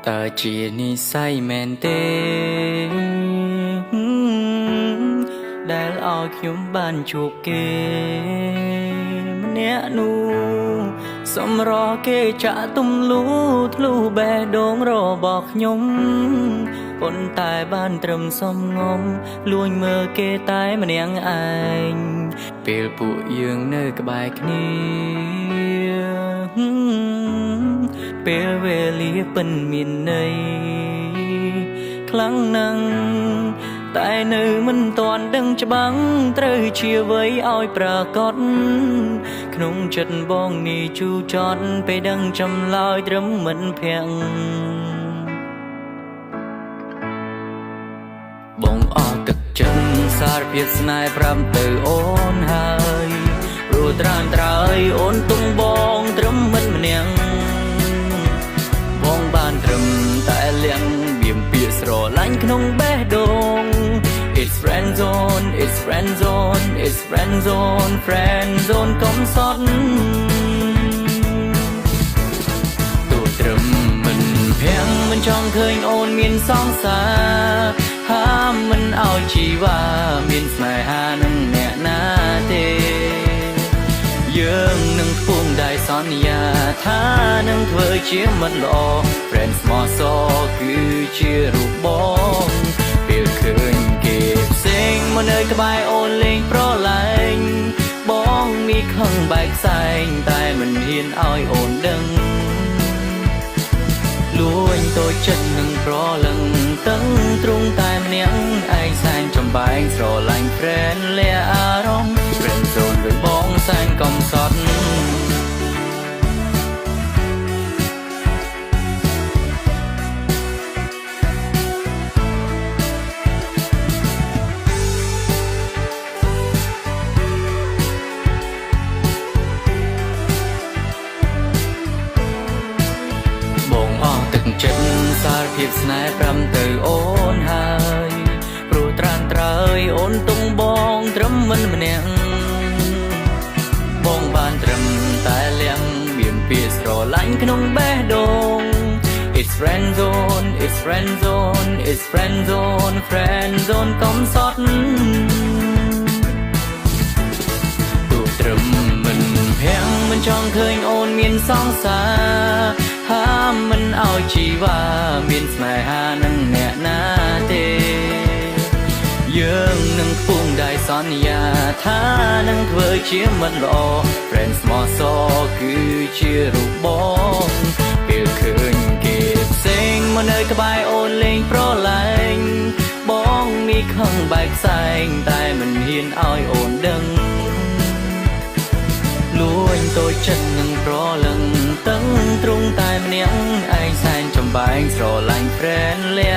តើជានិស័យមែនទេដែលឲ្យខ្ញុំបានជួបគេម្នាក់នោះសម្រគេចាក់ទំលូធ្លុះបេះដូងរបស់ខ្ញុំប៉ុន្តែបានត្រឹមសំងំលួចមើលគេតែម្នាក់ឯងពេលពួកយើងនៅក្បែរគ្នាពេលវេលាពិនមានន័យខ្លាំងណាស់តែនៅមិនទាន់ដឹងច្បាស់ត្រូវជាអ្វីឲ្យប្រកបក្នុងចិត្តបងនេះជូរចត់ពេលដឹងចម្លើយត្រឹមមិនភាំងបងអស់ទឹកចិត្តសារភាពស្នេហ៍ប្រាប់ទៅអូនហើយព្រោះត្រានត្រើយអូនទុំបងត្រឹមមិនម្នាក់បងបានត្រឹមតែលៀងបៀមពាក្យស្រឡាញ់ក្នុងបេះដូង It's friend zone, it's friend zone, it's friend zone, friend zone កុំសត់ទូត្រឹមមិនភាំងមិនចង់ឃើញអូនមានសង្សារហាមមិនឲ្យជីវ៉ាមានស្នេហានឹងអ្នកណាទេយើងនឹងពុំได้សន្យាថានឹងធ្វើជាមិត្តល្អ Friend ស្មោះសរគឺជារូបបងពេលឃើញគេផ្សេងមកនៅក្បែរអូនលេងប្រឡែងបងនេះខឹងបែកផ្សែងតែមិនហ៊ានឲ្យអូនដឹងលួញតូចចិត្តនឹងប្រលឹងតឹងទ្រុងតែម្នាក់ឯងសែនចំបែងស្រឡាញ់ friend លាអារម្មណ៍ friend zone ដោយបងសែនកំសត់ បងអស់ទឹកចិត្តសារភាពស្នេហ៍ប្រាំទៅអូនហើយព្រោះត្រានត្រើយអូនទុំបងត្រឹមមិនម្នាក់បងបានត្រឹមតែលៀងបៀមពាក្យស្រឡាញ់ក្នុងបេះដូង It's friend zone, it's friend zone, it's friend zone, friend zone កុំសត់ទូត្រឹមមិនភាំងមិនចង់ឃើញអូនមានសង្សារហាមមិនឲ្យជីវ៉ាមានស្នេហានឹងអ្នកណាទេយើងនឹងពុំได้សន្យាថានឹងធ្វើជាមិត្តល្អ Friend ស្មោះសរគឺជារូបបងពេលឃើញគេផ្សេងមកនៅក្បែរអូនលេងប្រឡែងបងនេះខឹងបែកផ្សែងតែមិនហ៊ានឲ្យអូនដឹងលួញតូចចិត្តនឹងប្រលឹងតឹងទ្រុងតែម្នាក់ឯងសែនចំបែងស្រឡាញ់ friend លា